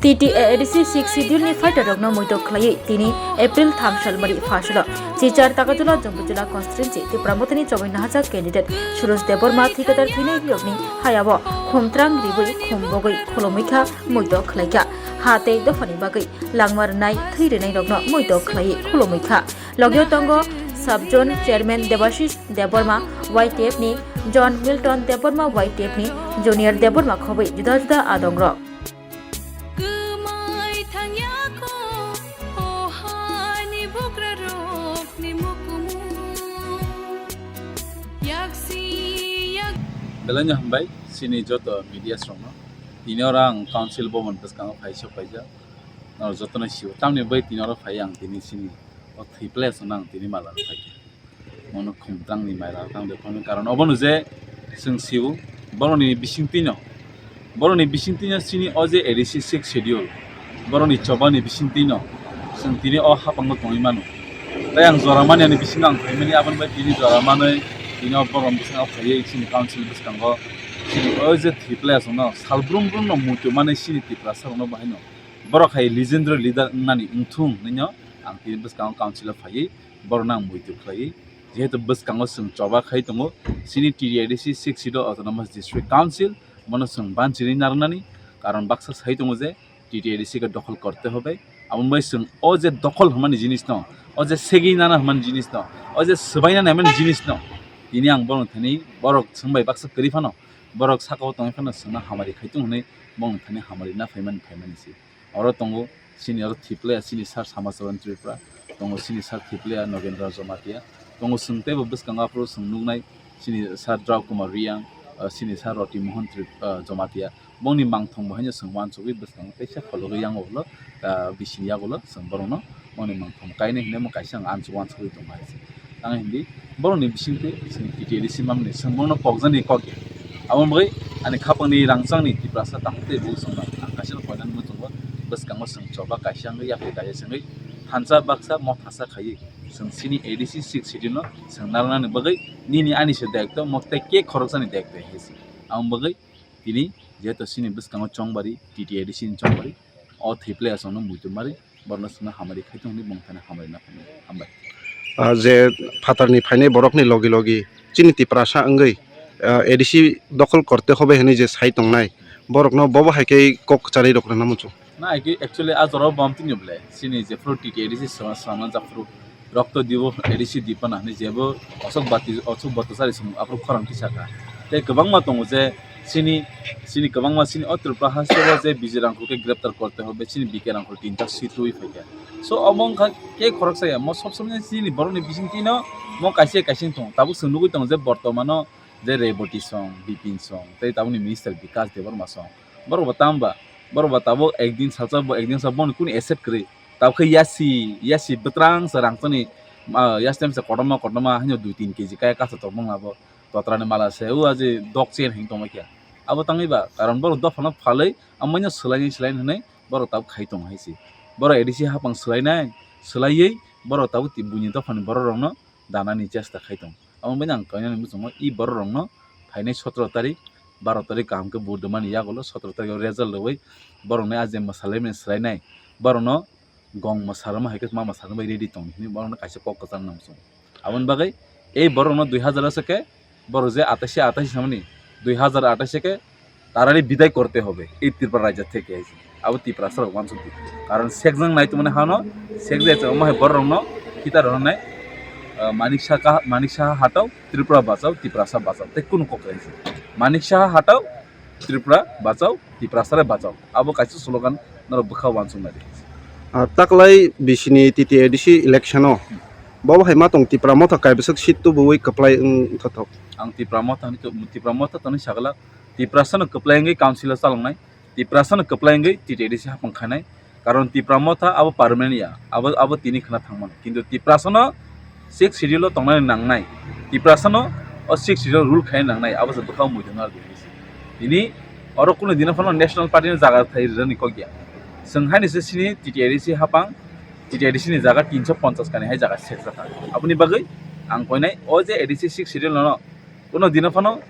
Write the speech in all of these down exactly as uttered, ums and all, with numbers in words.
T T A A D C sixth Schedule ni fighter rokno muitok khlaiwi tini April tham salmari phasalo Silchar Takarjala Jambujala constituency Tipra Mothani chobai nahajak candidate Suresh Debbarma thikadar thwinai rokni hayao khumtrang ribwi khum bogwi khulumwi kha, muitok khlai kha. Ha tei dophani bagwi langma rwnai, thwi rwnai rokno muitok khlaiwi khulumwi kha. Logio tongo Sub Zone Chairman Debashish Debbarma Y T F ni, John Milton Debbarma Y T F ni, Junior Debbarma khobwi juda juda adongrok. Kwmai thangya kho, o hani bugrarokni mukumu. Yaksi yak- Belai no hambai, chini joto media rokno. Tini oro ang council bhavan bwskango phai sok paijak. Norok jotono sio. Tamni bai tini oro phai ang tini chini o thwi place no ang tini mala phai kha. Mono khumtrangni maila tang de phano karon obono je chwng sio boroni bisingtwino, boroni bisingtwino chini o je A D C sixth schedule boroni chobani bisingtwino chwng tini o haphango tongwi mano. Tei ang jora mani ani bisingo ang phaimani aboni bai tini jora manwi tini o borok bwskango phaiwi chini council bwskango chini o je thwi place no sal brum brum no muitu mani chini Tiprasa rokno bahaino borok hai legendary leader wngnani wngthung hinwi no ang tini bwskango council o phaiwi borokno ang muitu khlaiwi, jehetu bwskango chwng choba khai tongo, chini T T A D C sixth Schedule Autonomous District Council, bono chwng banchirwi narwknani, karon baksa sai tongo je T T A D C ke dokhol korte hobe, abo bai chwng o je dokhol hwnmani jinis no, o je segwi nana hwnmani jinis no, o je swbai nana hwnmani jinis no, tini ang borok thani borok chwng bai baksa kwrwi phano, borok saka o tongwi phano chwngno hamari khai tongo hwnwi borok thani hamari na phaimani phaimani se. Oro tongo chini oro thwi player chini sir Samacharan Tripura, tongo chini sir thwi player Nogendra Jamatia, tongo chwng teibo bwskango aphuru chwng nuknai chini sir Drau Kumar Reang, ah, chini sir Roti Mohan Trip-, ah, Jamatia. Bongni mangthong bo haino chwng uansugwi bwskango teisa khologwi yango ulo, ah, bising yagulo chwng borokno bongni mangthong kainwi hinwi omo kaisa ang ansuk uansugwi tongo hai se. Tamo hindi borokni bisingtwi chwng T T A D C mamni chwng bono kokjaknai kok ya. Abo wngwi ani khapangni rangchakni Tiprasa tamo tei bo chwngno ang kaisa no koinani muchungo bwskango chwng choba kaisa wngwi yapri kaisa se wngwi thansa baksa mothasa khaiwi chwng chini A D C sixth Schedule no chwng narwknani bagwi nini ani se daitw mo tei khe khoroksani daitw hai se. Abo wngwi tini jehetu chini bwskango chongbari T T A D C ni chongbari o thwi player chwngno muitu mari borokno chwngno hamari khai tongo hinwi bongthani hamari na phano hambai. Ah, je phatarni phainai borokni logi logi chini Tiprasa wngwi, ah, A D C dokhol korte hobe hinwi je sai tongnai borokno bobo hai khe kok kwcharwi rok rwna muchung. Na, actually, a jora o bom tini bole, chini jephuru T T A D C swnam, swnamna japhuru rokto dibo A D C dipana hinwi jebo osok bati, osok botosari song aphuru khorang tisaka. Tei kwbangma tongo je chini, chini kwbangma chini o Tripura haste o je Bijay Rangkhol khe greptar korte hobe, chini B K Rangkhol tinta sitwi phaikha. So, omo wngkha khe khoroksa ya, mo sob somoi chini borokni bisingtwino mo kaisa kaisa wng tongo. Tabuk chwng nugwi tongo je bortomano je Reboti song, Bipin song, tei tabukni minister Bikas Debbarma song. Borok bo tamo ba, borok bo tabuk ekdin salsa bo ekdin sa bono kunu accept kwrwi. Tabuk khe yasi, yasi bwtrang sa rangchakni, ah, yasi temsa kotorma kotorma haino dui tin K G kaya kasa tongmung abo. Totrani mala se, o aje dok chen hing tongma khe. Abo tangwi ba, karon borok dophano phalwi, amaino swlaini swlaini hwnwi borok tabuk khai tongo hai se. Borok A D C hapang swlainai, swlaiwi borok tabuk ti-, buini dophani borok rokno danani chesta khai tongo. Abo wngwi ang kainani muchungo i borok rokno phainai sotro tarik, baro tarik kaham khe vote rwmani yagulo sotro tarik o result rwui borokni a je mwsalaimani swlainai borokno gong mwsarwma hai khe ma mwsarwma bai ready tong hinwi borokno kaisa kok kwchang nang muchungo. Aboni bagwi ei borokno dui hazar o se khe borok je atais atais samani dui hazar atais khe tarari bidai korte hobe ei Tripura rajya theke hai se. Abo Tiprasa rok uansuk di. Karon sekjang nai tongmani hano sekjak se omo hai borok rokno khitar rwnai, ah, Manik Saha, Manik Saha hatao Tripura bachao, Tiprasa bachao tei kunu kok hai se. Manik Saha hatao Tripura bachao, Tiprasa re bachao. Abo kaisa slogan norok bwkha uansuk nai di. Ah, taklai bisini T T A D C election o bobo hai ma tong Tipra Motha kaibwswk seat tubuwi kwplai wng thothok. Ang Tipra Motha ni, Tipra Motha tongni sagala Tiprasa no kwplai wngwi council o chaloknai, Tiprasa no kwplai wngwi T T A D C hapang khainai. Karon Tipra Motha abo permanent ya, abo, abo tini khna thangmano. Kintu Tiprasa no sixth schedule o tongnani nangnai, Tiprasa no o sixth schedule rule khaina nangnai, abo se bwkha muitu nang di. Tini oro kunu dino phano national party no jaga thai rwni kok ya. Chwng haini se sini T T A D C hapang, T T A D C ni jaga tinso ponchas kani hai jaga sek jaka. Aboni bagwi ang koinai o je A D C sixth schedule no kunu dino phano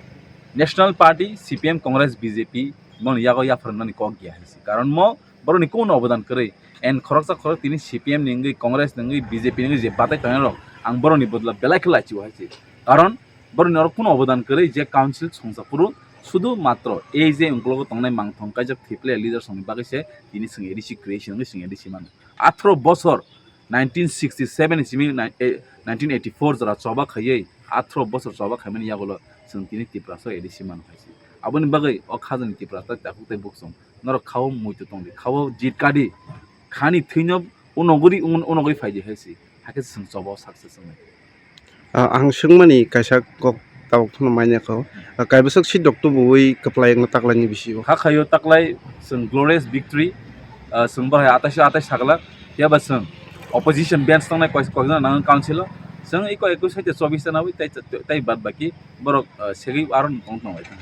national party, C P M, Congress, B J P, boni yago yapharnani kok ya hai se. Karon mo borokni kunu obodan kwrwi. And khoroksa khorok tini C P M ni wngwi, Congress ni wngwi, B J P ni wngwi je batai tongnai rok, ang borokni bodol belai khe lachio hai se. Karon borokni oro kunu obodan kwrwi je council songsa phuru, sudu matro ei je ungkulugo tongnai mangthong kaijak thwiplai leaders rokni bagwi se tini chwng A D C creation wngwi chwng A D C mano. Athro bosor, nineteen sixty seven ni simi nai-, eh, nineteen eighty four jora choba khaiwi, athro bosor choba khaimani yagulo chwng tini Tiprasa A D C mano hai se. Aboni bagwi o khajani Tiprasa takhuk tei buksong norok khao muitu tongdi, khao jit kadi, khani thwino unoguri, un-, unoguri phaidi hai se. Hakhe chwng choba o success wngnai. Ah, ang swngmani kaisa kok tabuk phano manya kho. Ah, kaibwswk seat rok tubuwi kwplai wngna taklaini bisingo. Hakhaio taklai chwng glorious victory, ah, chwng bahai atais atais sagla, phiya ba chwng opposition bench tongnai koi-, koikna nango council o. Chwng iko ekus hai chobis ta nawi tei, tei bad baki borok, ah, segwi aro tong tong lai thang.